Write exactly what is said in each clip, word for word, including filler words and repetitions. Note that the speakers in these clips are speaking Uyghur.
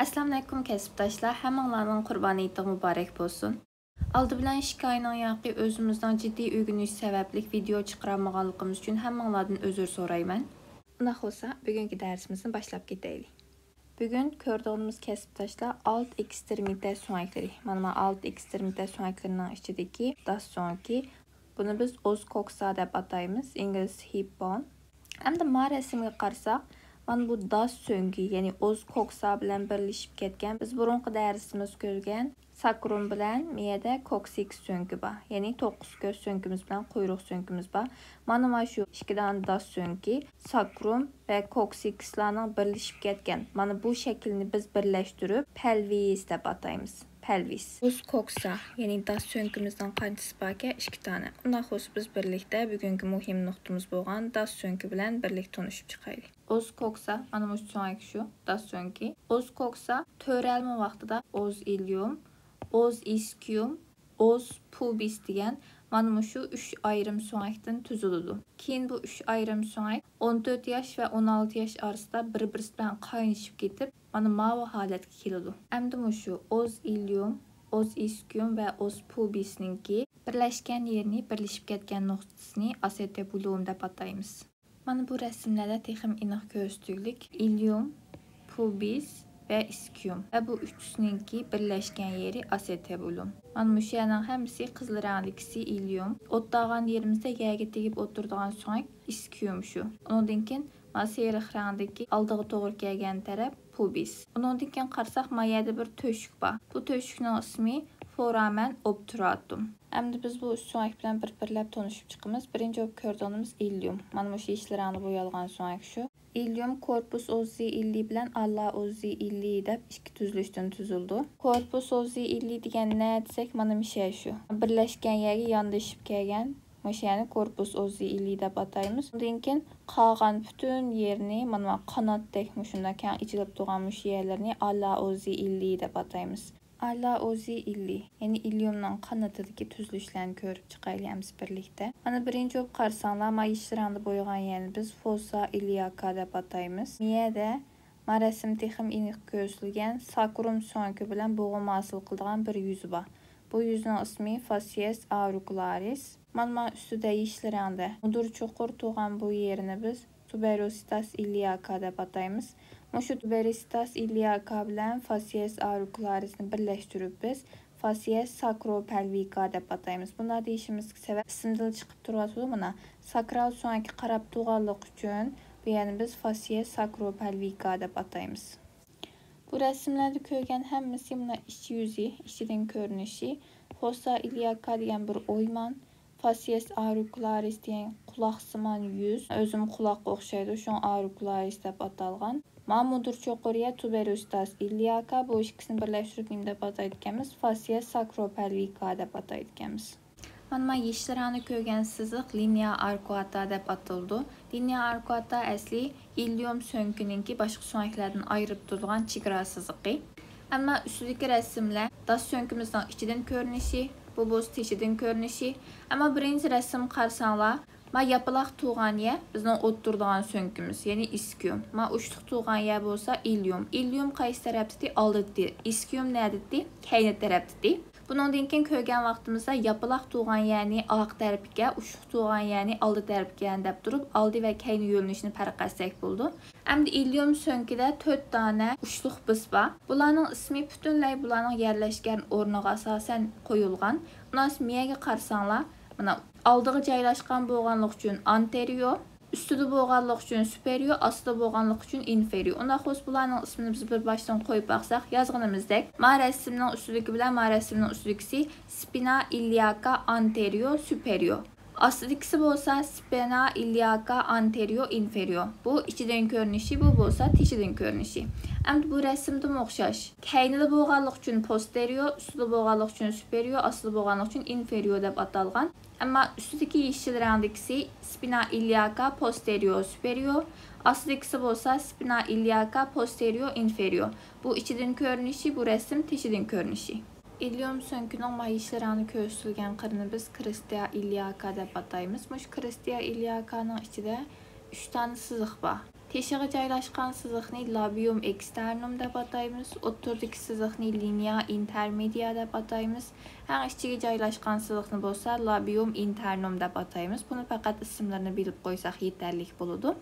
ئەسسالامۇئەلەيكۇم كەسىپداشلار، ھەممىڭلارنىڭ قۇربان ھېيتىغا مۇبارەك بولسۇن. ئالدى بىلەن ئىككى ئاينىڭ ياقى ئۆزىمىزنىڭ جىددىي ئۆگىنىش سەۋەبلىك ۋىدېئو چىقىرالمىغانلىقىمىز ئۈچۈن ھەممىڭلاردىن ئۆزۈر سورايمەن. ئۇنداق بولسا، بۈگۈنكى دەرسىمىزنى باشلاپ كېتەيلى. بۈگۈن كۆرىدىغىنىمىز كەسىپداشلار ئالت ئېكسترېمىتەر سۆڭەكلىرى. مانا، مانا ئالت ئېكسترېمىتەر سۆڭەكلىرىنىڭ ئىچىدىكى داس سۆڭىكى. بۇنى بىز ئوز كوكسا دەپ ئاتايمىز، ئىنگلىز ھىپ بون. ئەمدى ما رەسىمگە قارىساق، مانا بۇ داس سۆڭىكى، يەنى ئوز كوكسا بىلەن بىرلىشىپ كەتكەن. بىز بۇرۇنقى دەرسىمىزدە كۆرگەن ساكرۇم بىلەن مىيەدە كوكسىكس سۆڭىكى بار. يەنى توققۇز كۆز سۆڭىكىمىز بىلەن قۇيرۇق سۆڭىكىمىز بار. مانا، مانا شۇ ئىككى دانە داس سۆڭىكى، ساكرۇم ۋە كوكسىكسلارنىڭ بىرلىشىپ كەتكەن مانا بۇ شەكىلنى بىز بىرلەشتۈرۈپ پەلۋىس دەپ ئاتايمىز. پەلۋىس. ئوز كوكسا، يەنى داس سۆڭىكىمىزنىڭ قانچىسى باركەن؟ ئىككى دانە. ئۇنداق بولسا، بىز بىرلىكتە بۈگۈنكى مۇھىم نۇقتىمىز بولغان داس سۆڭىكى بىلەن بىرلىكتە تونۇشۇپ چىقايلى. ئوز كوكسا، مانا مۇشۇ سۆڭەك شۇ، داس سۆڭىكى. ئوز كوكسا تۆرەلمە ۋاقتىدا ئوز ئىليۇم، ئوز ئىسكيۇم، ئوز پۇبىس دېگەن مانا مۇشۇ ئۈچ ئايرىم سۆڭەكتىن تۈزۈلىدۇ. كېيىن بۇ ئۈچ ئايرىم سۆڭەك ئون تۆت ياش ۋە ئون ئالتە ياش ئارىسىدا بىر-بىرسى بىلەن قاينىشىپ كېتىپ، مانا ماۋۇ ھالەتكە كېلىدۇ. ئەمدى مۇشۇ ئوز ئىليۇم، ئوز ئىسكيۇم ۋە ئوز پۇبىسنىڭكى بىرلەشكەن يېرىنى، بىرلىشىپ كەتكەن نۇقتىسىنى ئاسېتەبۇلۇم دەپ ئاتايمىز. مانا بۇ رەسىملەردە تېخىمۇ ئېنىق كۆرسىتىگۈلۈك ئىليۇم، پۇبىس ۋە ئىسكيۇم ۋە بۇ ئۈچىسىنىڭكى بىرلەشكەن يېرى ئاسېتەبۇلۇم. مانا مۇشۇ يەرنىڭ ھەممىسى قىزىل رەڭدىكىسى ئىليۇم. ئوتتاغان يېرىمىزدە يەرگە تېگىپ ئولتۇرىدىغان سۆڭەك ئىسكيۇم شۇ. ئۇنىڭدىن كېيىن مانا سېرىق رەڭدىكى ئالدىغا توغرا كەلگەن تەرەپ پۇبىس. ئۇنىڭدىن كېيىن قارىساق، ما يەردە بىر تۆشۈك بار. بۇ تۆشۈكنىڭ ئىسمى فورامەن ئوبتۇراتۇم. ئەمدى بىز بۇ ئۈچ سۆڭەك بىلەن بىر-بىرلەپ تونۇشۇپ چىقىمىز. بىرىنچى بولۇپ كۆرىدىغىنىمىز ئىليۇم. مانا مۇشۇ يېشىل رەڭدە بويالغان سۆڭەك شۇ. ئىليۇم كورپۇس ئوززى ئىللىي بىلەن ئالا ئوززى ئىللىي دەپ ئىككى تۈزۈلۈشتىن تۈزۈلىدۇ. كورپۇس ئوززى ئىللىي دېگەن نە دېسەك، مانا مۇشۇ شۇ. بىرلەشكەن يەرگە ياندىشىپ كەلگەن مۇشۇ يەرنى كورپۇس ئوززى ئىللىي دەپ ئاتايمىز. ئۇندىن كېيىن قالغان پۈتۈن يېرىنى، مانا قاناتتەك مۇشۇنداق كەڭ ئېچىلىپ تۇرغان مۇشۇ يەرلىرىنى ئالا ئوززى ئىللىي دەپ ئاتايمىز. ئالا ئوززى ئىللىي، يەنى ئىليۇمنىڭ قانىتىدىكى تۈزۈلۈشلەرنى كۆرۈپ چىقايلى ئەمىسە بىرلىكتە. مانا بىرىنچى بولۇپ قارىساڭلار، ما يېشىل رەڭدە بويىغان يەرنى بىز فوسا ئىلياكا دەپ ئاتايمىز. مىيەدە ما رەسىم تېخىمۇ ئېنىق كۆرسىتىلگەن ساكرۇم سۆڭىكى بىلەن بوغۇم ھاسىل قىلىدىغان بىر يۈزى بار. بۇ يۈزنىڭ ئىسمى فاسىيەس ئاۋرىكۇلارىس. مانا، مانا ئۈستىدە يېشىل رەڭدە مۇدۇر چوقۇر تۇرغان بۇ يېرىنى بىز تۇبېروسىتاس ئىلياكا دەپ ئاتايمىز. مۇشۇ تۇبېروسىتاس ئىلياكا بىلەن فاسىيەس ئاۋرىكۇلارىسنى بىرلەشتۈرۈپ بىز فاسىيەس ساكروپەلۋىكا دەپ ئاتايمىز. بۇنداق دېيىشىمىزگە سەۋەب، ئىسىمدىلا چىقىپ تۇرۇۋاتىدۇ، مانا، ساكرال سۆڭەككە قاراپ تۇرغانلىقى ئۈچۈن بۇ يەرنى بىز فاسىيەس ساكروپەلۋىكا دەپ ئاتايمىز. بۇ رەسىملەردە كۆرگەن ھەممىسى مانا ئىچ يۈزى، ئىچىدىن كۆرۈنۈشى. فوسا ئىلياكا دېگەن بىر ئويمان، فاسىيەس ئاۋرىكۇلارىس دېگەن قۇلاقسىمان يۈز. ئۆزىمۇ قۇلاققا ئوخشايدۇ، شۇڭا ئاۋرىكۇلارىس دەپ ئاتالغان. ما مۇدۇر چوقۇر يەر تۇبېروسىتاس ئىلياكا، بۇ ئىككىسىنى بىرلەشتۈرۈپ نېمە دەپ ئاتايدىكەنمىز؟ فاسىيەس ساكروپەلۋىكا دەپ ئاتايدىكەنمىز. مانا، مانا يېشىل رەڭدە كۆرگەن سىزىق لىنىيا ئاركۇئاتا دەپ ئاتىلىدۇ. لىنىيا ئاركۇئاتا ئەسلى ئىليۇم سۆڭىكىنىڭكى باشقا سۆڭەكلەردىن ئايرىپ تۇرىدىغان چېگرا سىزىقى. ئەمما ئۈستىدىكى رەسىملەر داس سۆڭىكىمىزنىڭ ئىچىدىن كۆرۈنۈشى، بۇ بولسا تېشىدىن كۆرۈنۈشى. ئەمما بىرىنچى رەسىم قارىساڭلار، ما ياپىلاق تۇرغان يەر بىزنىڭ ئولتۇرىدىغان سۆڭىكىمىز، يەنى ئىسكيۇم. ما ئۇچلۇق تۇرغان يەر بولسا ئىليۇم. ئىليۇم قايسى تەرەپتىدى؟ ئالدىدىدى. ئىسكيۇم نەدىدى؟ كەينى تەرەپتىدى. بۇنىڭدىن كېيىن كۆرگەن ۋاقتىمىزدا ياپىلاق تۇرغان يەرنى ئارقا تەرىپىكەن، ئۇچلۇق تۇرغان يەرنى ئالدى تەرىپىكەن دەپ تۇرۇپ، ئالدى ۋە كەينى يۆنىلىشىنى پەرق ئەتسەك بولىدۇ. ئەمدى ئىليۇم سۆڭىكىدە تۆت دانە ئۇچلۇق بىس بار. بۇلارنىڭ ئىسمى پۈتۈنلەي بۇلارنىڭ يەرلەشكەن ئورنىغا ئاساسەن قويۇلغان. ئۇنىڭ ئۈچۈن مىيەگە قارىساڭلار، مانا، ئالدىغا جايلاشقان بولغانلىقى ئۈچۈن ئانتېرىيو، ئۈستىدە بولغانلىقى ئۈچۈن سۈپېرىيو، ئاستىدا بولغانلىقى ئۈچۈن ئىنفېرىيو. ئۇنداق بولسا، بۇلارنىڭ ئىسمىنى بىز بىر باشتىن قويۇپ باقساق، يازغىنىمىزدەك، ما رەسىمنىڭ ئۈستىدىكى بىلەن ما رەسىمنىڭ ئۈستىدىكىسى سپىنا ئىلياكا ئانتېرىيو سۈپېرىيو. ئاستىدىكىسى بولسا سپىنا ئىلياكا ئانتېرىيو ئىنفېرىيو. بۇ ئىچىدىن كۆرۈنۈشى، بۇ بولسا تېشىدىن كۆرۈنۈشى. ئەمدى بۇ رەسىمدىمۇ ئوخشاش. كەينىدە بولغانلىقى ئۈچۈن پوستېرىيو، ئۈستىدە بولغانلىقى ئۈچۈن سۈپېرىيو، ئاستىدا بولغانلىقى ئۈچۈن ئىنفېرىيو دەپ ئاتالغان. ئەمما ئۈستىدىكى يېشىل رەڭدىكىسى سپىنا ئىلياكا پوستېرىيو سۈپېرىيو، ئاستىدىكىسى بولسا سپىنا ئىلياكا پوستېرىيو ئىنفېرىيو. بۇ ئىچىدىن كۆرۈنۈشى، بۇ رەسىم تېشىدىن كۆرۈنۈشى. ئىليۇم سۆڭىكىنىڭ ما يېشىل رەڭدە كۆرسىتىلگەن قىرىنى بىز كرېستىيا ئىلياكا دەپ ئاتايمىز. مۇشۇ كرېستىيا ئىلياكانىڭ ئىچىدە ئۈچ دانە سىزىق بار. بېشىغا جايلاشقان سىزىقنى لابىيۇم ئېكستەرنۇم دەپ ئاتايمىز. ئوتتۇرىدىكى سىزىقنى لىنىيا ئىنتەرمېدىيا دەپ ئاتايمىز. ئەڭ ئىچىگە جايلاشقان سىزىقنى بولسا لابىيۇم ئىنتەرنۇم دەپ ئاتايمىز. بۇنى پەقەت ئىسىملىرىنى بىلىپ قويساق يېتەرلىك بولىدۇ.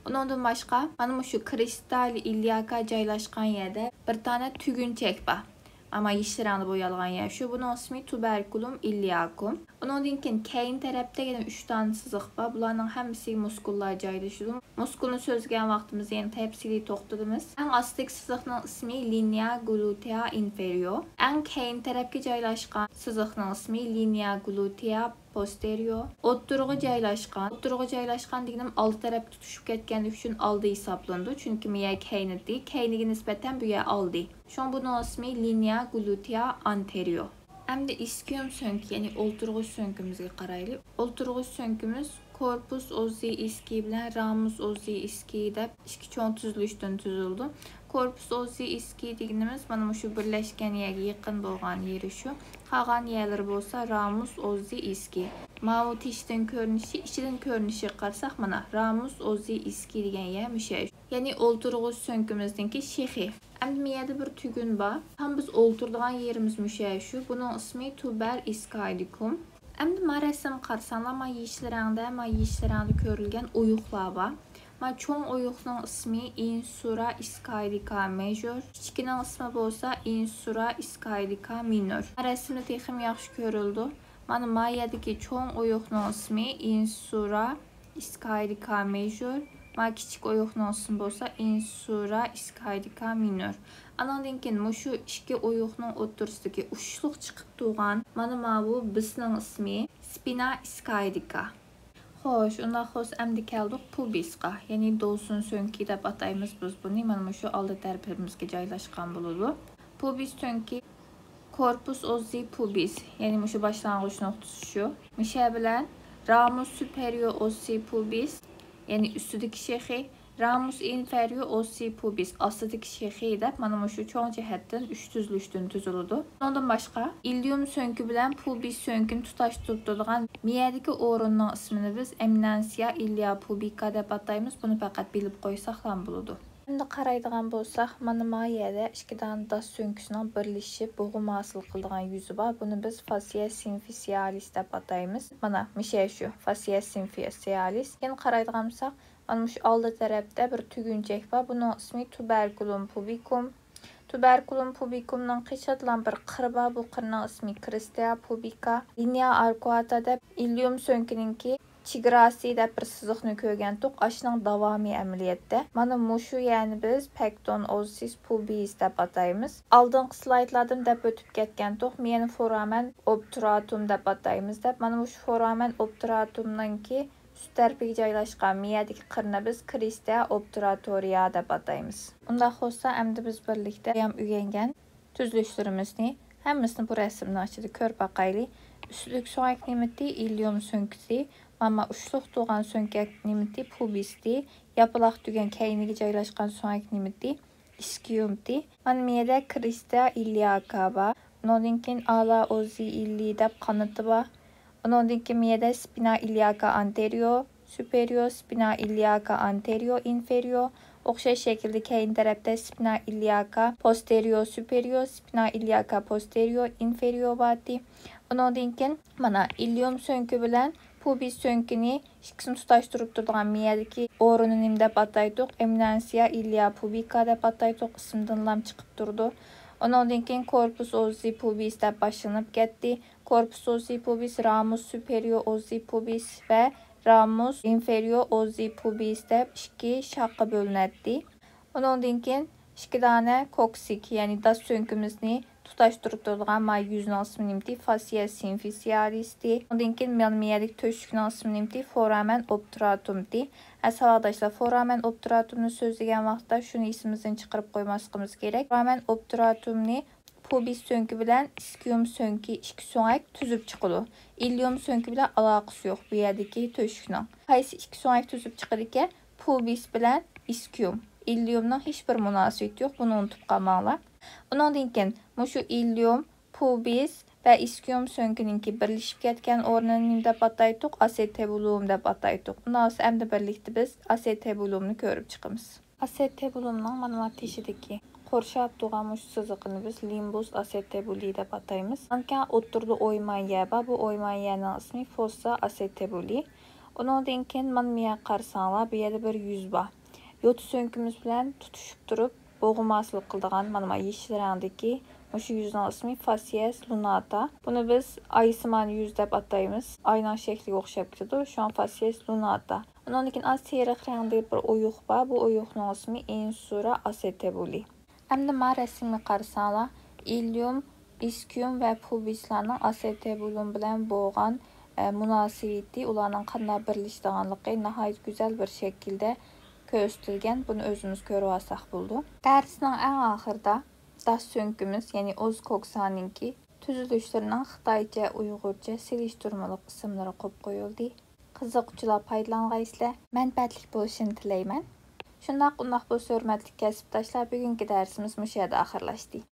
ئۇنىڭدىن باشقا، مانا مۇشۇ كرىستال ئىلياكا جايلاشقان يەردە بىر دانە تۈگۈنچەك بار. ئەمما يېشىل رەڭدە بويالغان يەر شۇ. بۇنىڭ ئىسمى تۇبەركۇلۇم ئىلياكۇم. ئۇنىڭدىن كېيىن كەينى تەرەپتە يەنە ئۈچ دانە سىزىق بار. بۇلارنىڭ ھەممىسىگە مۇسكۇللار جايلىشىدۇ. مۇسكۇلنى سۆزلىگەن ۋاقتىمىزدا يەنە تەپسىلىي توختىلىمىز. ئەڭ ئاستىدىكى سىزىقنىڭ ئىسمى لىنىيا گلۇتېئا ئىنفېرىيور. ئەڭ كەينى تەرەپكە جايلاشقان سىزىقنىڭ ئىسمى لىنىيا گلۇتېئا پوستېرىيور. ئوتتۇرىغا جايلاشقان. ئوتتۇرىغا جايلاشقان دېگىنىم ئالدى تەرەپكە تۇتىشىپ كەتكەنلىكى ئۈچۈن ئالدى ھېسابلىنىدۇ. چۈنكى مۇ يەر كەينىدى. كەينىگە نىسبەتەن بۇ يەر ئالدى. شۇڭا بۇنىڭ ئىسمى لىنىيا گلۇتېئا ئانتېرىيور. ئەمدى ئىسكىيۇم سۆڭىكى، يەنى ئولتۇرغۇچ سۆڭىكىمىزگە قارايلى. ئولتۇرغۇچ سۆڭىكىمىز كورپۇس ئوززىئىسكىي بىلەن رامۇس ئوززىئىسكىي دەپ ئىككى چوڭ تۈزۈلۈشتىن تۈزۈلىدۇ. كورپۇس ئوززىئىسكىي دېگىنىمىز مانا مۇشۇ بىرلەشكەن يەرگە يېقىن بولغان يېرى شۇ. قالغان يەرلىرى بولسا رامۇس ئوززىئىسكىي. ماۋۇ تېشىدىن كۆرۈنۈشى، ئىچىدىن كۆرۈنۈشىگە قارىساق، مانا رامۇس ئوززىئىسكىي دېگەن يەر مۇشۇ. يەنى ئولتۇرغۇچ سۆڭىكىمىزنىڭكى شېخى. ئەمدى مۇ يەردە بىر تۈگۈن بار. تام بىز ئولتۇرىدىغان يېرىمىز مۇشۇ شۇ. بۇنىڭ ئىسمى تۇبەر ئىسكايدىكۇم. ئەمدى ما رەسىمگە قارىساڭلار، ما يېشىل رەڭدە، ما يېشىل رەڭدە كۆرۈلگەن ئويۇقلار بار. ما چوڭ ئويۇقنىڭ ئىسمى ئىنسۇرا ئىسكايدىكا مەژور، كىچىكىنىڭ ئىسمى بولسا ئىنسۇرا ئىسكايدىكا مىنور. ما رەسىمدە تېخىمۇ ياخشى كۆرۈلىدۇ. مانا ما يەردىكى چوڭ ئويۇقنىڭ ئىسمى ئىنسۇرا ئىسكايدىكا مەژور، ما كىچىك ئويۇقنىڭ ئىسمى بولسا ئىنسۇرا ئىسكايدىكا مىنور. ئانىڭدىن كېيىن مۇشۇ ئىككى ئويۇقنىڭ ئوتتۇرىسىدىكى ئۇچلۇق چىقىپ تۇرغان مانا ماۋۇ بىسنىڭ ئىسمى سپىنا ئىسكايدىكا. خوش، ئۇنداق بولسا ئەمدى كەلدۇق پۇبىسقا، يەنى دوسۇن سۆڭىكى دەپ ئاتايمىز بىز بۇنى. مانا مۇشۇ ئالدى تەرىپىمىزگە جايلاشقان بولىدۇ. پۇبىس سۆڭىكى كورپۇس ئوززىي پۇبىس، يەنى مۇشۇ باشلانغۇچ نۇقتىسى شۇ. مۇشۇ بىلەن رامۇس سۇپېرىيور ئوززىي پۇبىس، يەنى ئۈستىدىكى شېخى، رامۇس ئىنفېرىيور ئوززىي پۇبىس، ئاستىدىكى شېخى دەپ مانا مۇشۇ چوڭ جەھەتتىن ئۈچ تۈزۈلۈشتىن تۈزۈلىدۇ. ئۇنىڭدىن باشقا، ئىليۇم سۆڭىكى بىلەن پۇبىس سۆڭىكىنى تۇتاشتۇرۇپ تۇرىدىغان مىيەدىكى ئورۇننىڭ ئىسمىنى بىز ئېمىنانسىيا ئىليا پۇبىكا دەپ ئاتايمىز. بۇنى پەقەت بىلىپ قويساقلا بولىدۇ. ئەمدى قارايدىغان بولساق، مانا ما يەردە ئىككى دانە داس سۆڭىكىسىنىڭ بىرلىشىپ بوغۇم ھاسىل قىلىدىغان يۈزى بار. بۇنى بىز فاسسىيە سىنفىسىيالىس دەپ ئاتايمىز. مانا مىشە شۇ فاسسىيە سىنفىسىيالىس. كېيىن قارايدىغان بولساق، مانا مۇشۇ ئالدى تەرەپتە بىر تۈگۈنچەك بار. بۇنىڭ ئىسمى تۇبەركۇلۇم پۇبىكۇم. تۇبەركۇلۇم پۇبىكۇمنىڭ قىچادىلان بىر قىرى بار. بۇ قىرنىڭ ئىسمى كرىستىيا پۇبىكا. لىنىيا ئاركۇئاتا دەپ ئىليۇم سۆڭىكىنىڭكى چېگراسى دەپ بىر سىزىقنى كۆرگەنتۇق. ئاشۇنىڭ داۋامى ئەمەلىيەتتە. مانا مۇشۇ يەرنى بىز پەكتون ئوزسىس پۇبىس دەپ ئاتايمىز. ئالدىنقى سلايدلاردىمۇ دەپ ئۆتۈپ كەتكەنتۇق. مىيەنى فورامەن ئوبتۇراتۇم دەپ ئاتايمىز دەپ. مانا مۇشۇ فورامەن ئوبتۇراتۇمنىڭكى ئۈست تەرىپىگە جايلاشقان مىيەدىكى قىرنى بىز كرىستىيا ئوبتۇراتورىيا دەپ ئاتايمىز. ئۇنداق بولسا، ئەمدى بىز بىرلىكتە بايام ئۆگەنگەن تۈزۈلۈشلىرىمىزنى ھەممىسىنى بۇ رەسىمنىڭ ئىچىدە كۆرۈپ باقايلى. ئۈستىدىكى سۆڭەك نېمىتى؟ ئىليۇم سۆڭىكى. مانا ئۇچلۇق تۇرغان سۆڭەك نېمىتى؟ پۇبىستى. ياپىلاق تۈگەن كەينىگە جايلاشقان سۆڭەك نېمىتى؟ ئىسكىيۇمتى. مانا مىيەدە كرىستىيا ئىلياكا بار. ئۇنىڭدىن كېيىن ئالا ئوززى ئىللى دەپ قانىتى بار. ئۇنىڭدىن كېيىن مىيەدە سپىنا ئىلياكا ئانتېرىيو، سۇپېرىيو، سپىنا ئىلياكا ئانتېرىيو، ئىنفېرىيو. ئوخشاش شەكىلدە كەينى تەرەپتە سپىنا ئىلياكا پوستېرىيو، سۇپېرىيو، سپىنا ئىلياكا پوستېرىيو، ئىنفېرىيو بارتى. ئۇنىڭدىن كېيىن مانا ئىليۇم سۆڭىكى بىلەن پۇبىس سۆڭىكىنى ئىككىسىنى تۇتاشتۇرۇپ تۇرىدىغان مىيەدىكى ئورۇننى نېمە دەپ ئاتايتتۇق؟ ئېمىنانسىيا ئىليا پۇبىكا دەپ ئاتايتتۇق. ئىسمىدىنلام چىقىپ تۇرىدۇ. ئۇنىڭدىن كېيىن كورپۇس ئوززى پۇبىس دەپ باشلىنىپ كەتتى. كورپۇس ئوززى پۇبىس، رامۇس سۇپېرىيو ئوززى پۇبىس ۋە رامۇس ئىنفېرىيو ئوززى پۇبىس دەپ ئىككى شاخقا بۆلۈنەتتى. ئۇنىڭدىن كېيىن ئىككى دانە كوكسىك، يەنى داس سۆڭىكىمىزنى تۇتاشتۇرۇپ تۇرىدىغان ما يۈزنىڭ ئىسمى نېمىتى؟ فاسسىيە سىنفىسىيالىستى. ئۇنىڭدىن كېيىن مەلمىيەلىك تۆشۈكنىڭ ئىسمى نېمىتى؟ فورامەن ئوبتۇراتۇمتى. ھە، ساۋاقداشلار، فورامەن ئوبتۇراتۇمنى سۆزلىگەن ۋاقىتتا شۇنى ئېسىمىزدىن چىقىرىپ قويماسلىقىمىز كېرەك. فورامەن ئوبتۇراتۇمنى پۇبىس سۆڭىكى بىلەن ئىسكىيۇم سۆڭىكى ئىككى سۆڭەك تۈزۈپ چىقىدۇ. ئىليۇم سۆڭىكى بىلەن ئالاقىسى يوق بۇ يەردىكى تۆشۈكنىڭ. قايسى ئىككى سۆڭەك تۈزۈپ چىقىدىكەن؟ پۇبىس بىلەن ئىسكىيۇم. ئىليۇمنىڭ ھېچبىر مۇناسىۋىتى يوق، بۇنى ئۇنتۇپ قالماڭلار. ئۇنىڭدىن كېيىن مۇشۇ ئىليۇم، پۇبىس، ۋە ئىسكىيۇم سۆڭىكىنىڭكى بىرلىشىپ كەتكەن ئورنىنى نېمە دەپ ئاتايتتۇق؟ ئاسېتەبۇلۇم دەپ ئاتايتتۇق. ئۇنداق بولسا ئەمدى بىرلىكتە بىز ئاسېتەبۇلۇمنى كۆرۈپ چىقىمىز. ئاسېتەبۇلۇمنىڭ مانا تېشىدىكى قورشاپ تۇرغان مۇشۇ سىزىقىنى بىز لىمبۇس ئاسېتەبۇلى دەپ ئاتايمىز. ئاندىن كېيىن ئوتتۇرىدا ئويمان يەر بار. بۇ ئويمان يەرنىڭ ئىسمى فوسسا ئاسېتەبۇلى. ئۇنىڭدىن كېيىن مانا بۇ يەرگە قارىساڭلار، بۇ يەردە بىر يۈز بار. يوتا سۆڭىكىمىز بىلەن تۇتىشىپ تۇرۇپ، بوغۇم ھاسىل قىلىدىغان مانا بۇ يېشىل رەڭدىكى مۇشۇ يۈزنىڭ ئىسمى فاسسىيەس لۇناتا. بۇنى بىز ئايسىمان يۈز دەپ ئاتايمىز. ئاينىڭ شەكلىگە ئوخشاپ كېتىدۇ، شۇڭا فاسسىيەس لۇناتا. ئۇنىڭدىن كېيىن ئاز سېرىق رەڭدە بىر ئويۇق بار. بۇ ئويۇقنىڭ ئىسمى ئىنسۇرا ئاسېتەبۇلى. ئەمدى ما رەسىمگە قارىساڭلار، ئىليۇم، ئىسكىيۇم ۋە پۇبىسلارنىڭ ئاسېتەبۇلۇم بىلەن بولغان، ئە، مۇناسىۋىتى، ئۇلارنىڭ قانداق بىرلىشىدىغانلىقى ناھايىتى گۈزەل بىر شەكىلدە كۆرسىتىلگەن. بۇنى ئۆزىمىز كۆرۈۋالساق بولىدۇ. دەرسنىڭ ئەڭ ئاخىرىدا داش سۆڭىكىمىز، يەنى ئوزكوكسانىڭكى تۈزۈلۈشلىرىنىڭ خىتايچە، ئۇيغۇرچە سېلىشتۇرمىلىق ئىسىملىرى قويۇپ قويۇلدى. قىزىققۇچىلار پايدىلانغايسىلەر، مەنپەئەتلىك بولۇشىنى تىلەيمەن. شۇنداق، ئۇنداق بولسا ھۆرمەتلىك كەسىپداشلار، بۈگۈنكى دەرسىمىز مۇشۇ يەردە ئاخىرلاشتى.